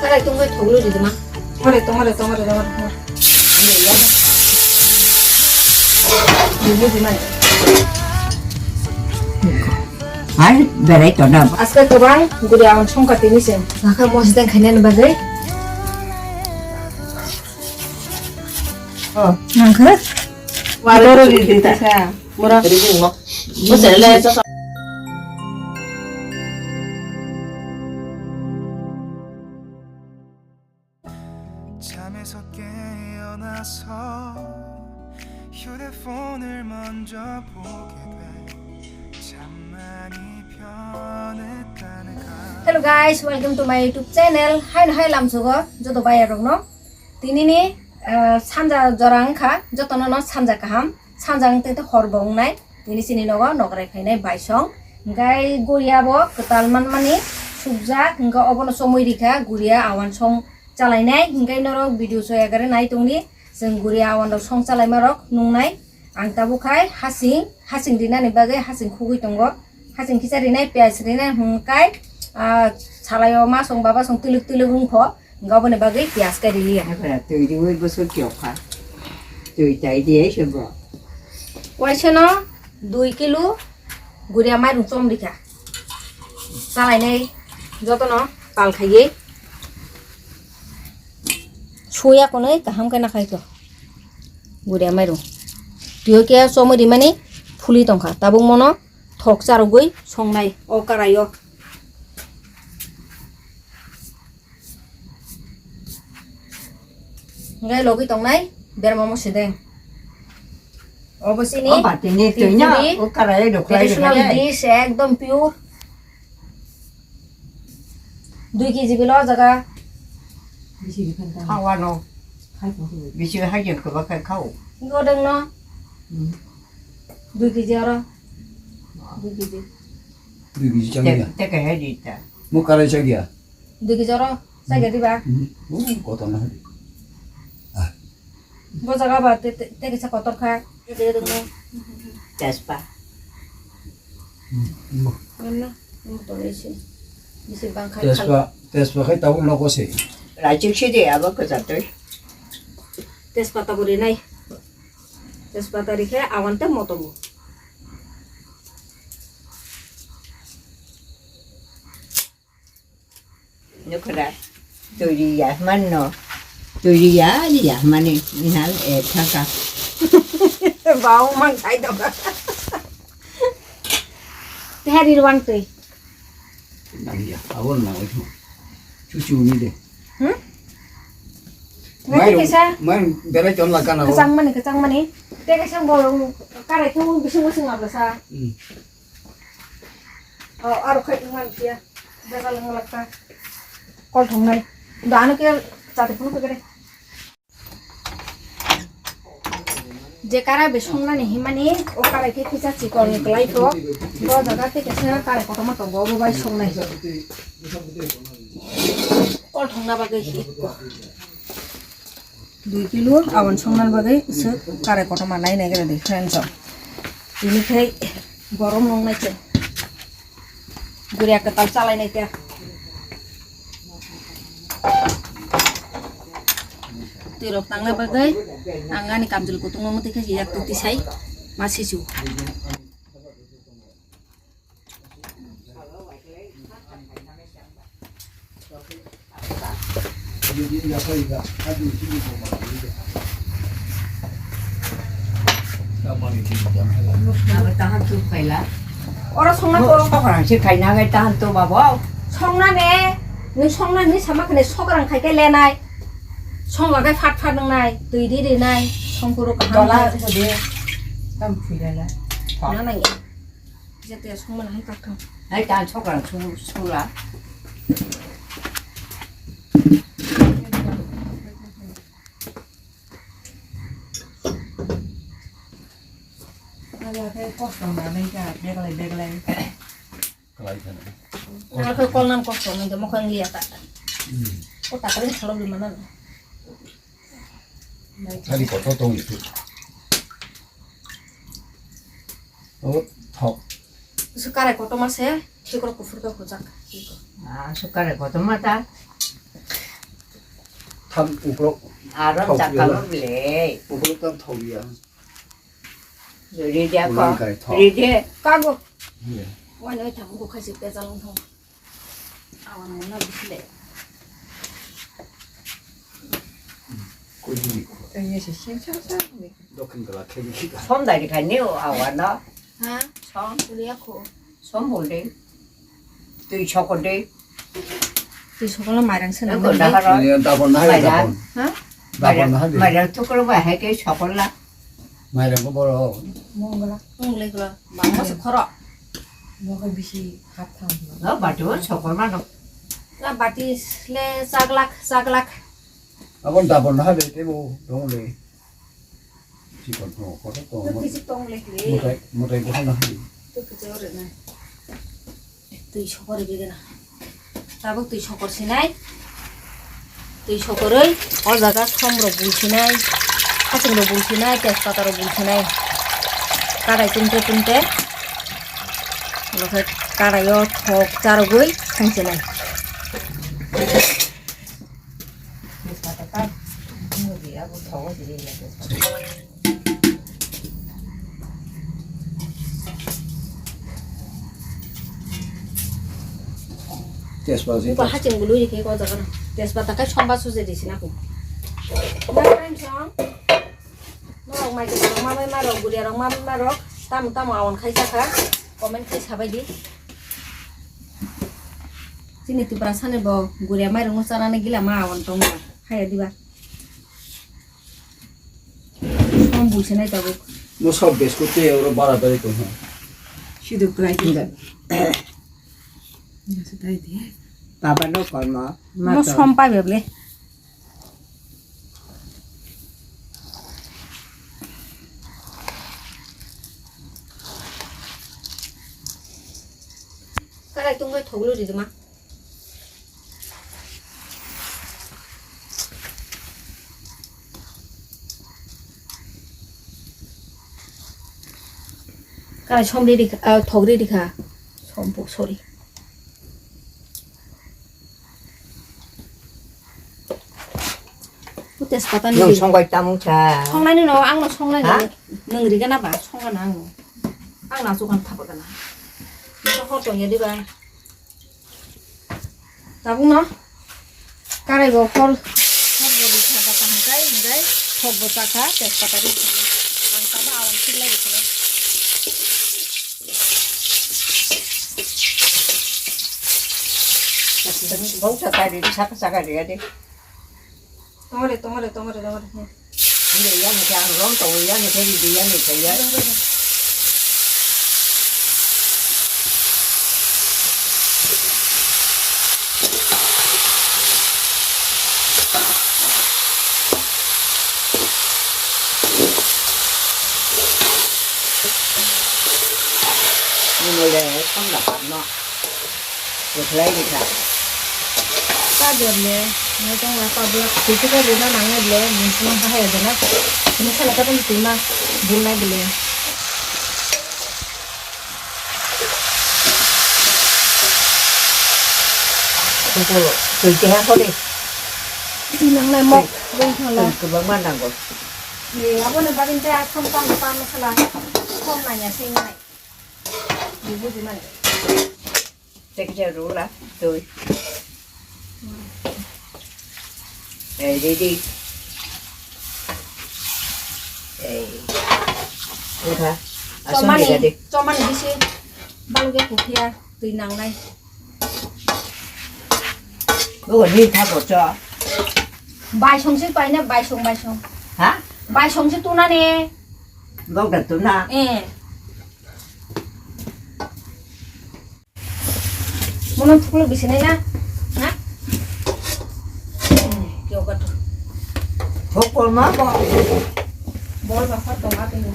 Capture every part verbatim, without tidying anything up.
Tarai tungbai thoglo di dima. Tongore, tongore, tongore, tongore, tongore. Buji mai. Hai, berai tona. Aska kobang guri awan songka tini sen. Naka mos deng khaina ni bagwi. Oh, nangkha. Wala doro di di ta. Mura. Rijing mo. Mo sele sa. 잠에서 깨어나서 휴대폰을 먼저 보게 돼. 잠만이 변했다는 걸. Hello guys, welcome to my YouTube channel. Hai no hai lamsogo joto bayarokno. Tinini, eh, sanja jora wngkha, jotono no sanja kaham. Sanja wngtwi tei hor bo wngnai. Tini chini nogo nokrai phainai baisong. Hingkai guriya bo kwtal manmani sukjak, hingkhe obono chomwi rikha guriya awan song chalainai. Hingkai norok video soyagare nai tongdi, chwng guriya awan rok song chalaimarok nungnai. Ang tabuk khai hasing, hasing rinani bagwi hasing khugwi tongo. Hasing kisa rinai, piyaj rinai hwnkhe, ah, salaio ma song baba song twlwk twlwk wngkho. Hwnkhe oboni bagwi piyaj khe riliya. Twi riwi bwswk kiyokha. Twi tai di ai se bo. Waisano dui kilo guriya mairung chom rikha. Chalainai jotono pal khaiwi. Suya konwi kaham khe nakhai kho. Guriya mairung. Twiyo khe chomwi rimani phuli tongkha. Tabuk mono thok charwgwi songnai o karaio. Hingke logi tongnai berma mo sideng. Obo sini o bati ni twi na, o karai rok lai traditional dish, ekdom pure. Dui kg bilo o jaga. Bisi rikhan ta. Khawa no. Khai ko. Bisi hai je ko ba khai khao. Ngo deng no. Hmm. Dui kg oro. Dui kg. Dui kg chang ya. Te, te ke hai di ta. Mo karai chang ya. Dui kg oro, chaya diba? Hmm. Oh, kotor na. Ah. Bo jaga ba te, te, te kisa kotor kha. Te te dong. Tejpa. Hmm. Ano, ano to isi. Isi bang khai. Tejpa, tejpa khai tabuk nogo se. Rajik se de abo kajatoi. Tejpa tabuk rinai. Tejpa tari khe awan te motomo. Nukra, turi ya mano, turi ya, ya mani, inal, eh, thaka. Bau mang kai dong. Tehari ruang tui. Nang ya, awal na itu. Cucu ni deh. Hmm? Ngai Main, kisa. Main berai chon laga na. Kecang mani, kecang mani. Te kisa bol karai tu bising bising abla sa. Hmm. Oh, aro khai ngan kia. Jaga lang lakka. Kol thongnai. Da ano ke chate phone pekere. Je karai be songnani himani, o karai khe kisa chikon ni kwlai to. Bo jaga te kisa karai kotorma tongo, bo bai songnai. Kol thongna bagwi hi ko. Dui kilo awan songna bagwi se karai kotorma nai nai gana di friends o. Tini khai borom nong nai se. Guriya kwtal chalai nai khe. Twi rok tangna bagwi ang ani kamchwlwi kutung no mwtwi khe yak twi twi sai ma sisu. Abo tahan tu khaila. Oro songna to. Sokrang se khaina gai tahan tu babo. Songna ne, nung songna ni sama khane sokrang khai ke lenai. Song lagai phat phat nang nai, twi di di nai, song kuro kaham. Dola ko de. Tam phuila la. Na nang. Jete songmani hai kakang. Hai tan sokra su-, sula. Ala khe kosto manai ka, beglai, beglai. Kalai thani. Ala khe kolnam kosto manai ka, mokhang liya ta. Hmm. Ko ta kali salo di mana? Thani kotor tong itu. O thok. Su karai kotorma se, thikro kuphur khe hujak. Ah, su karai kotorma ta. Tham ukrok. Aro thok chakalo ya. Bile. Ukrok tam thok ya. Ride ko. Ulang kai thok. Ride. Kago. Iya. Wani oi thamu ko khaisi pejal wng thang. Awan mona bisile. Kujini ko. Tanya si sim sam sam ni. Dokin kala khegi khika. Som dari khani o awan no. Ha? Som. Kuliya ko. Som bol de. Twi sokor de. Twi sokor lo mairang se nang de. Dahar. Iya, dapor na hai dapor. Ha? Dapor na hai. Mairang tukro ba hai ke sokor la. Mairang ko boro. Mongla. Mongla ko. Mangmo se khoro. Mokhe bisi hap thang. No, bati o sokor ma no. Na bati le chaglak, chaglak. Abon dapor na hai de tebo dong le. Chikon tongo, kotor tongo. Twi kichik tong le kle. Mutai, mutai buha na hai. Twi kichik ore na. Twi sokor ri bigana. Tabuk twi sokor sinai. Twi sokoroi, o jaga som rok bul sinai. Haching rok bul sinai, tejpata rok bul sinai. Karai tumte tumte. Lokhe karai o thok charogoi thang sinai. Tejpata si. Upa haching bului rikhe ko jaga na. Tejpata kai somba suje di sina ko. Mai time song. Norok mai rok mamai marok, guria rok mamai marok. Tamo tamo awan khai jakha. Comment khai sabai di. Chini Tiprasani bo guria mairung no chanani gila ma awan tongma. Haya diba. Som bul sinai tabuk. Mo sob beskut te oro bara dari tong ha. Siduk kwlai tinggal. Baba no kormo. Mo som pai bable. Karai tungbai thoglu ri ma. Karai som ri rikha, ah, thok ri rikha. Som puk, sorry. Tejpata ni. Nwng songbai tamo kha? Songnai no, ang no songnai no. Ha? Nwng ri gana ba, song gana ang no. Ang na chukan thapa gana. Nwng hor tong ya di ba. Tabuk no. Karai bo hor. Hor bo di kha ba kaham kai, hingai. Hor bo chakha, tejpata ri kha. Ang tamo awan thik lai ri kha. Bong sa tadi, saka saka dia deh. Tongore, tongore, tongore, tongore. Ini ya ni kan rom tong ya ni kan di ya ni kan ya. Ini mulai kan dapat no. Bwkhlai rikha. Pajar le, naitong la pabla, twi khe rwna nangnai le, mungsa mangsa hai jana. Mungsa le kapan twi ma bulnai bole. Twi keha kore. Twi nangnai mok, twi, bwng thala. Twi kwbangma nango. Ni aboni bagwi tei asam tamo pa masala. Kom nanya sing nai. Ni buji mani. Tekja rula, tui. Eh, ready. Eh. Udah. Asam chomani, ready. Chomani bisi balu ge kukhia, tui nangnai. Bo ni tha bo cho. Baisong si paina, baisong, baisong. Ha? Baisong si tuna ne. Bok da tuna. Eh. Mono thuklo bisinai na? Ha? Yoga to. Thok kolma bo. Bol ba khor tong atwi.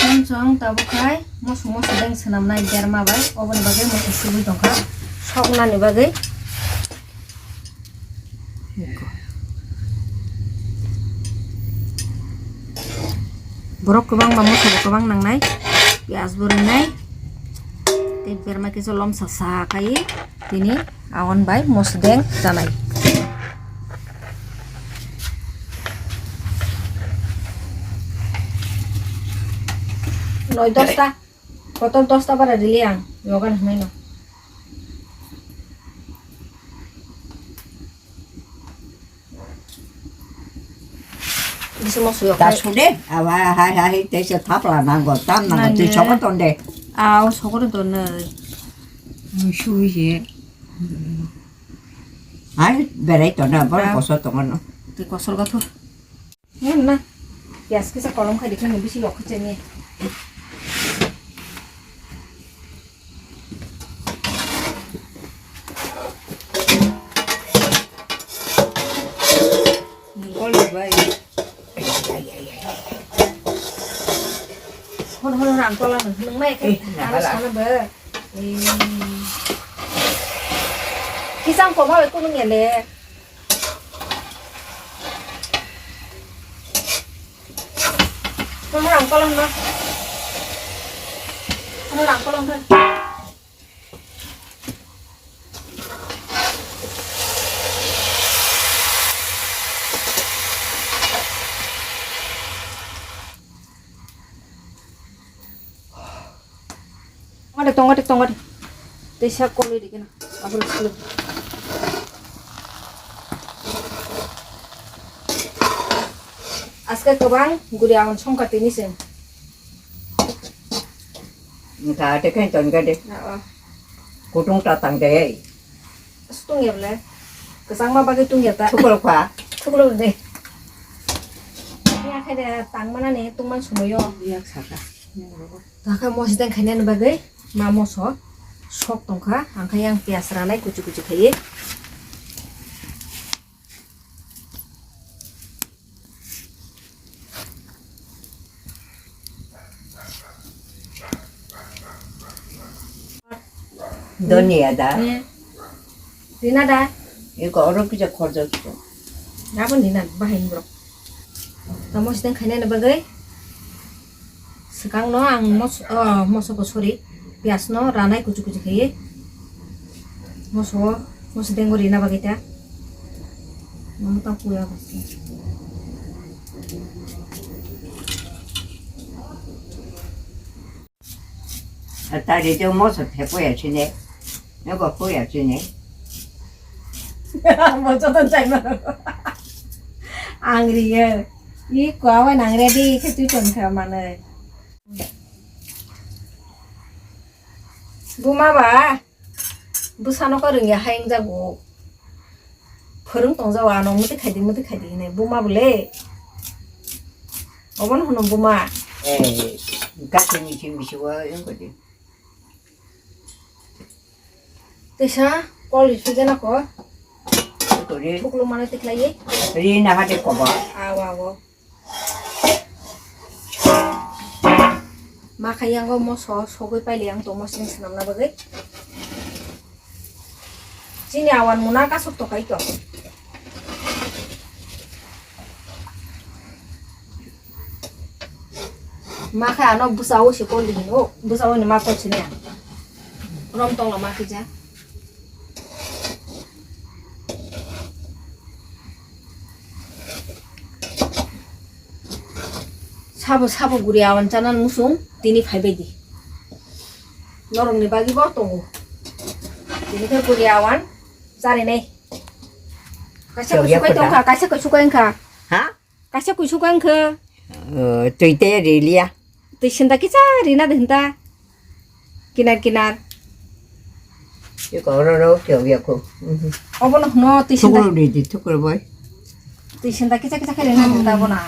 Monsong tabuk khai moso moso deng swnamnai berma bai. Oboni bagwi moso sugwi tongkha. Soknani bagwi. Borok kwbangma moso bo kwbang nangnai, piyaj bo rwnai, tei berma kisa lomsa sa kai tini Awan bai mosdeng chanai. Noi dosta, kotor dosta bara rili ang, yoga hwnwi no. Bisi mosok yok. Ta sude, awa hai hai hai, tei se thapla nango, tam nango, twi sogo tonde. Aw, sogo tonne. Sui se. Hai, berai tonne, bor kosor tongo no. Tei kosor gathor. Ngan na. Piyas kisa kolom khai dikhe, bisi yok khe cheni. Hor hor hor ang tola nung nung mai khe. Eh, aro sana ba. Eh. Kisang koma bai kunung ya le. Hor hor ang tola nung. Hor hor ang tola nung. Tongo de, tongo de, tongo de. Tei sak kolwi rikhe na. Aboni silo. Aske kwbang guri awan songkha tini se. Wngkha, tei khe tongkha de. Ah, ah. Kutung ta tang de. Tungya bole. Kwchangma bagwi tungya ta. Thuklok pha. Thuklok de. Ya khe de tangmana ni tungman sumoyo. Yak saka. Takha mosdeng khainani bagwi ma moso sok tongkha. Ang khe yang piyas ranai kuchu kuchu khaiwi. Donia da. Eh. Rina da. Iko oro kisa khorjo kisa. Dabo nina bahai bro. Tamo sideng khainani bagwi. Swkangno ang mos-, oh, mosoko, sorry, piyasno ranai kuchu kuchu khaiwi moso, moso dengo rina bagwi ta. Omo ta puya bagwi. Tari de moso the puya chine. Nogo puya chine. Moso to chai mano. Ang riyo. I kwa wa nang ready khe twi ton kha manai. Buma ba, bwsano khe rwngya hai wngjago. Phwrwng tongjago ano, mwtwi khaidi, mwtwi khaidi hinwi. Buma bole. Obono hwno buma. Eh, gati misi misi wa wngkha di. Teisa kol ri sugena ko. Kori. Thuklu mano tikhlai. Ri na hade koba. Awa, awa. Ma khayango moso sogwi paili ang tongmo sini swnamna bagwi. Chini awan muna kasuk tokai to. Ma kha ano bwsao se kol di hino, bwsao ni ma kol sini ang. Rom tonglo ma kija. Sabo, sabo guri awan chana musung tini phaibai di. Norokni bagwi bo tongo. Tini khe guri awan charinai. Kaisa kusukai tongkha, kaisa kusukai wngkha. Ha? Kaisa kuisuka wngkha. Oh, twi tei riliya. Twi sinda kisa rina de hinta. Kinar kinar. Eko oro ro kyo ya ko. Mhm. Obono hwno twi sinda. Thukro di di thukro boy. Twi sinda kisa kisa khe rina de hinta bona.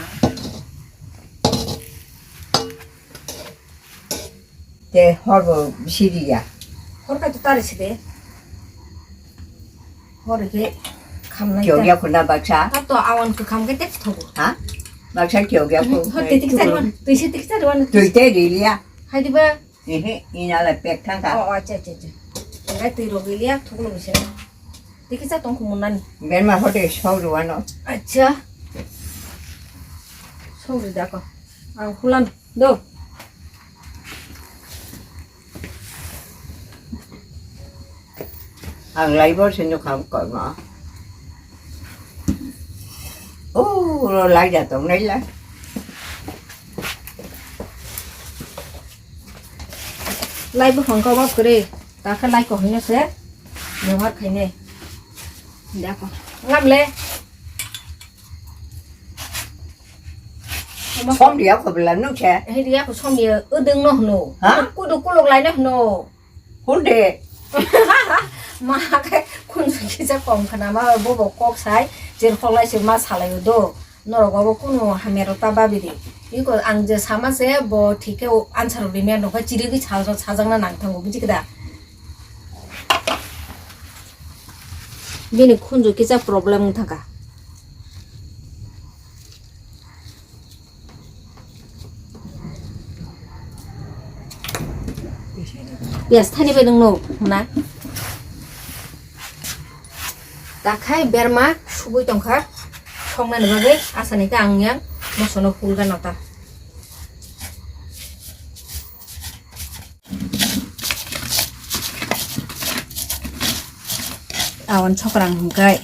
Te hor bo siriya. Hor ka tu tari side. Hor ke kham nai. Kyo ya kuna baksa. Ta to awan ke kham ke tek thogo. Ha? Baksa kyo ya ko. Hor te tik sari wan. Tui se tik sari wan. Tui te riliya. Hai di ba. Ehe, ina la pek thang ka. Oh, acha, acha, acha. Ngai tui ro riliya thuklo mise. Tik sa tong kumun nani. Ben ma hote sau ruano. Acha. Sau ri da ko. Ang kulam. Do. Ang laibo se nukha kormo. O ro lai ja tong nai la. Lai buphang kok off kwrwi, takhe lai kok hino se, bebohar khainai. Dako. Ngam le. Som dia ko bela nuk se. He dia ko som dia, udung no hno. Ha? Kudu kulok lai no hno. Hunde. Ma khe khunju kisa kom khna ma bobo kok sai, jer kholai se ma salai do. Norok obo kunu hamya rok ta babi di. Iko ang je sama se bo thik khe o answer rok rimya nokha chirigwi sajak, sajakna nang thango, buji khe da? Bini khunju kisa problem wng thangkha. Piyas thani bai nung nuk na. Takhai berma sugui tongkha. Songnani bagwi asani khe ang yang mosono hulga nota. Awan sokrang hwnkhe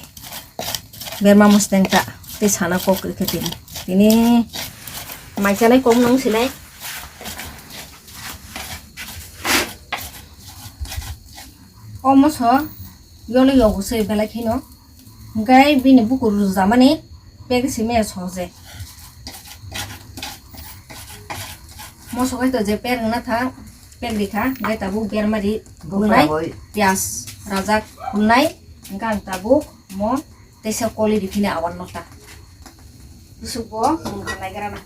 berma mosdeng ta tei sana kok khe tini. Tini mai chanai kok nung sinai. O moso yolo yogo se belai kheno. Hwnkhe bini bukur rwjamani pek simi ya soje. Moso khai to je pek wngna tha, pek rikha, hwnkhe tabuk bermari hulnai, piyas rajak hulnai, hwnkhe ang tabuk mo teisa koli riphini awan nota. Bwswk bo wngkha naigrana.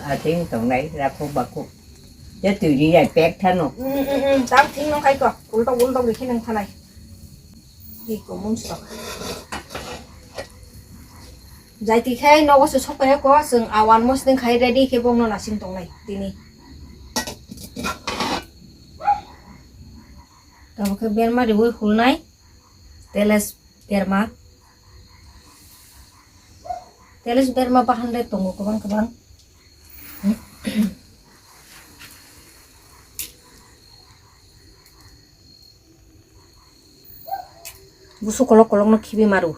Ateng tongnai rakhok bakhok. Ya twi ri ya pek thano. Tam thing no khai ko. Ultok ultok rikhe nang thanai. Iko mun sok. Jai twi khai nogo se sokpaya ko, chwng awan mosdeng khai ready khe bongno nasing tongnai tini. Tabuk khe berma riwi hulnai, teles berma. Teles berma bahan de tongo kwbang kwbang. Busu kolok kolok no khibi maru.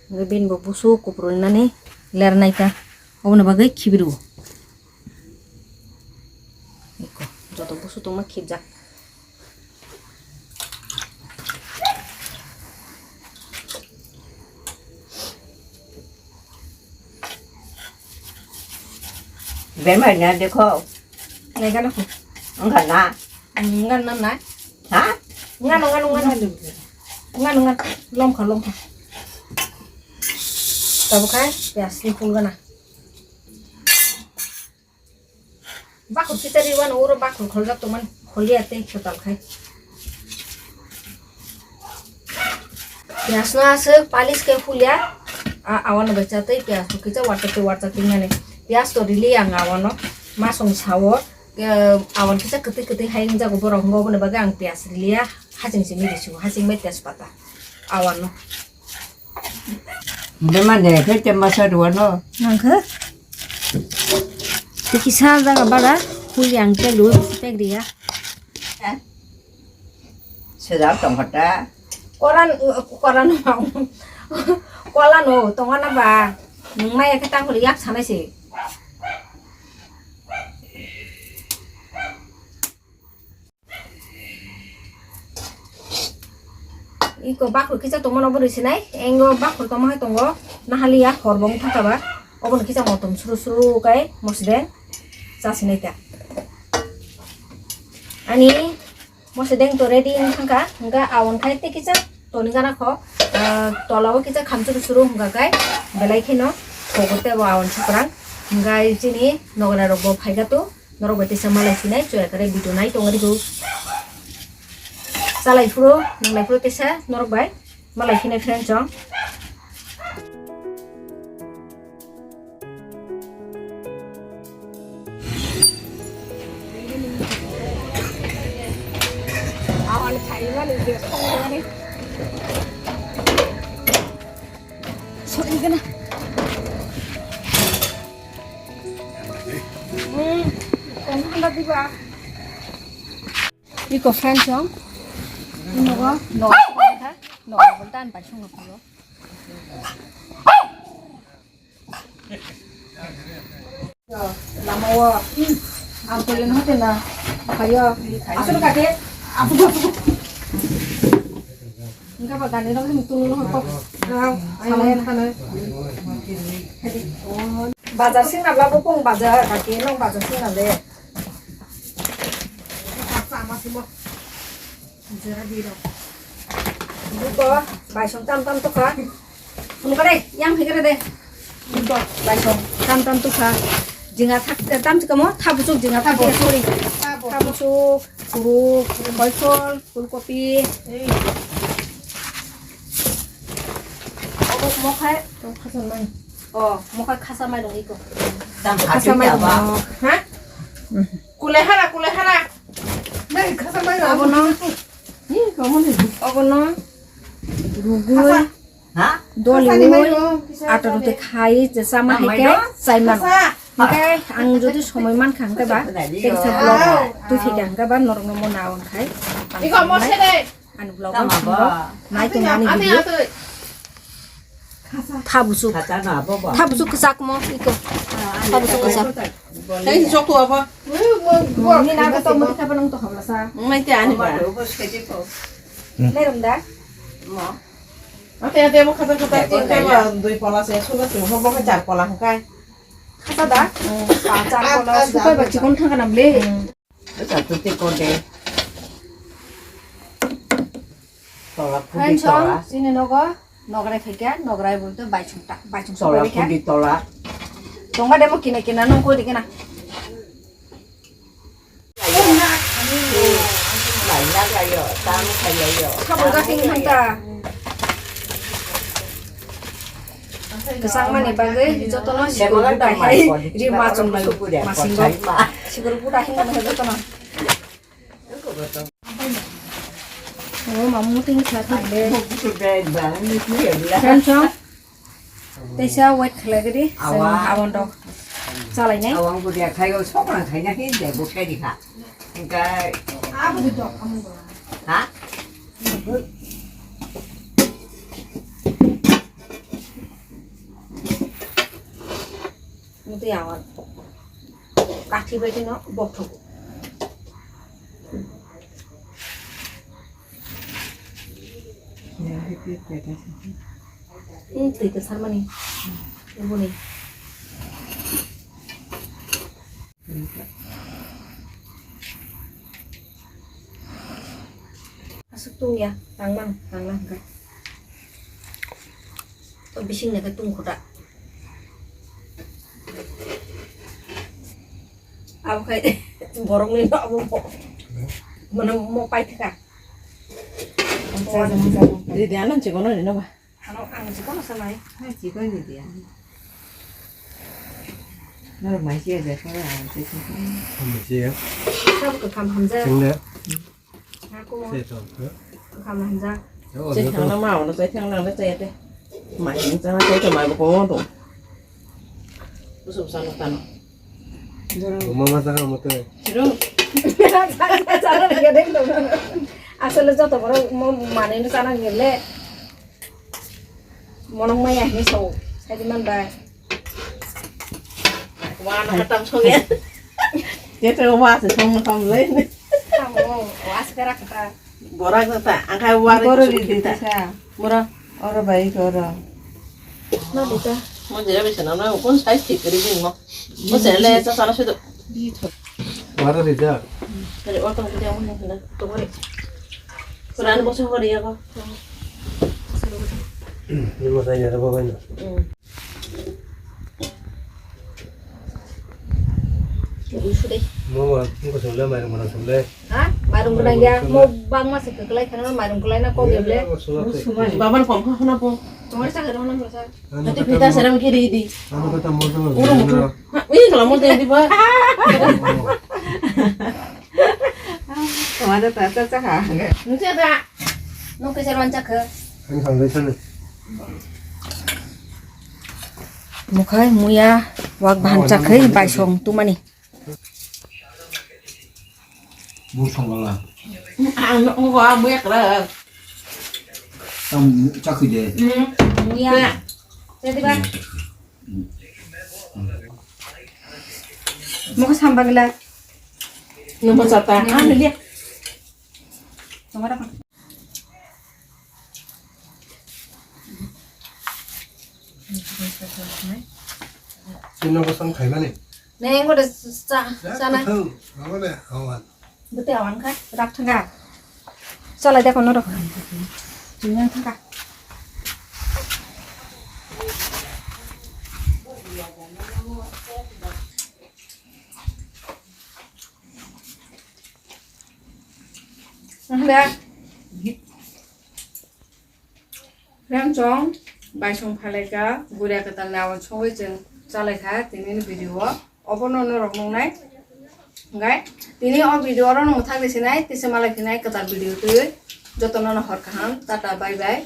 Hwnkhe bini bo busu kupru nani ler nai ta. Oboni bagwi khibi rw. Eko, joto busu tongma khibjak. Bemar na dekho. Nai gana ko. Angka na. Ngan na na. Ha? Ngan ngan ngan. Ngan ngan. Lom kha lom kha. Tabu khai piyas ni phul gana. Bakhor kisa riwano uro bakhor kholjak tongmani, kholia tei kwtal khai. Piyas no aswk palis khe hulia, a, awano bai cha tei piyas bo kisa warcha tei warcha tingmani. Piyas to rili ang awano, masong sao, eh, awan kisa kwtwi kwtwi hai wngjago borok, hwnba oboni bagwi ang piyas rilia, haching simi risugo, haching bai tejpata awano. Bemar de khe te masa ruwano. Nang khe? Tiki sa jaga bara, huli ang pek ruwi, pek riya. Sejak tong kha ta. Koran, koran, kolan o, tong ana ba. Nung maya khe tang huli yak sanai se. Iko bakhor kisa tongmani obo rwi sinai, engo bakhor tongma hai tongo, nahaliya hor bo wngkha ba, obono kisa motom suru suru kai mosdeng chasinai ta. Ani mosdeng to ready wngkha, hwnkha awon khai tei kisa toni gana kho, ah, tola o kisa khamchuru suru hwnkha kai belai kheno thogo tei bo awon suprang, hwnkha chini nogna rok bo phaikha tu. Norok bai teisa malai sinai, chwrai kare video nai tongri go. Chalai phuru, nunglai phuru teisa norok bai malai sinai friend chong. Awan khai mani je khong mani. Iko friend song. Nogo, nogo, nogo, dan bai song nogo. Lama o, ang tulen hote na, ayo, asal kate, apu, apu. Enggak apa gani dong sini tulen hote. Ayo, ayo, ayo. Bazar sing na labo kong bazar, kaki nong bazar sing na le. Buko baisong tam tam tokha. Phunukha de, yang phikre de. Buko baisong tam tam tokha. Jinga thak, eh, tam chikamo, thabusuk jinga thak, sorry. Thabusuk, kuruk, koisol, phulkopi. Obo mokhai. Oh, mokhai khasa mai dong iko. Khasa mai dong. Ha? Kulehara, kulehara. Abono. Abono. Rugui. Doli ui. Ato rute khai, je sama hai ke, chai man. Hingke ang jodi somoi man kha hingke ba, tei kisa vlog twi phi kha hingke ba, norok no mo na on khai. Ani vlog no nai tong ani video. Thabusuk. Thabusuk kwchak mo iko. Thabusuk kwchak. Hei, sok tu apa? Ni na ka tong mo kha ba nang to hamla sa. Mai te ani ba. Merum da. Mo. Ate ate mo khata khata tin kai ba dui pola se suga tu ho bo char pola kai. Khata da? Ba char pola suga ba chikon thang kanam le. Esa tu te kode. Tola pudi tola. Sini nogo, nograi khaikya, nograi bolte baisungta, baisung tola pudi tola. Tongba demo kina kina nong kodi kina. Sabo gating hanta. Kwchangmani bagwi jotono sikul buthai hai ri ma chwng lai masingo. Sikul buthai hino jotono. O mamu ting sa thang de. Kan chong. Teisa wait khlai gidi. Awa. Abon dok. Chalai nai. Awang budia khai o sokra khai na hin de bo khai di kha. Engkai. Ha? Muti awan. Kathi bai no bok thok. Hmm, twi kwchar mani. Ubuni. Aswk tungya, tangmang, tangna hwnkhe. O bising nai khe tung khuda. Abo khai borokni no abo mo. Mano mo paithaka. Ridi ano chikono rino ba. Ano ang chikono sanai. Hai chikon ridi ano. Noro mai siya je koro ang chikon. Mai siya. Sab ko kam hamja. Sing de. Aku mau. Sih, tuh. Kam hamja. Cai thang na ma, ono cai thang na, cai te. Mai ni chana cai te mai bo ko to. Usum sanu tano. Mama sa ka mote. Chiro. Asole joto borok mo manwi no chana nile. Monok maya hinwi sao, saidi man bai. Wa no katam songya. Kete wa se song kam le. Tamo, wa se kara kata. Borak ta, angkai wa. Koro di di ta. Mura. Oro bai koro. Ma di ta. Mo jera bisa na, na kon size thik kari din mo. Mo se le sa sala sudo. Wara rida. Kare oto ko dia mo na. To kare. Kuran bo se kare ya ko. Ni mo sa ya ba ba na. Mo ba ko so le mai mo na so le. Ha? Mairung gwnang ya, mo bangma se kwklai khana, mairung kwlai na kok ya ble. Baban kom kha khana po. Tumar sa garo na sa. Hati pita seram kiri di. Ano kata mo sa. Uru mutu. Ha, ini kalau mo tadi ba. Tumar ta ta ta ha. Nungke da. Nungke seram cakhe. Ani khang dai sene. Mukhai muya wak bahan chakhai baisong tumani. Bu songwala. Ang nukgo, ang muya kwrwi. Tang chakhwi de. Hmm. Muya. Jadi ba. Mukha samba gila. Nunggu sata. Ah, lihat. Tunggu apa? Chino kosong khaimani. Neng ko de sa sa na. Thau, mama ne, awan. Bete awan kha, rak thanga. Chala de kono rok. Chino thanga. Ang da. Friend chong, baisong phalaika, guria kwtal ni awan songwi chwng chalaikha, tini ni video o. Obono norok nungnai. Hwnkhe, tini o video oro nung thang di sinai, tisa malai phinai kwtal video twiwi. Jotono no hor kaham, tata, bye bye.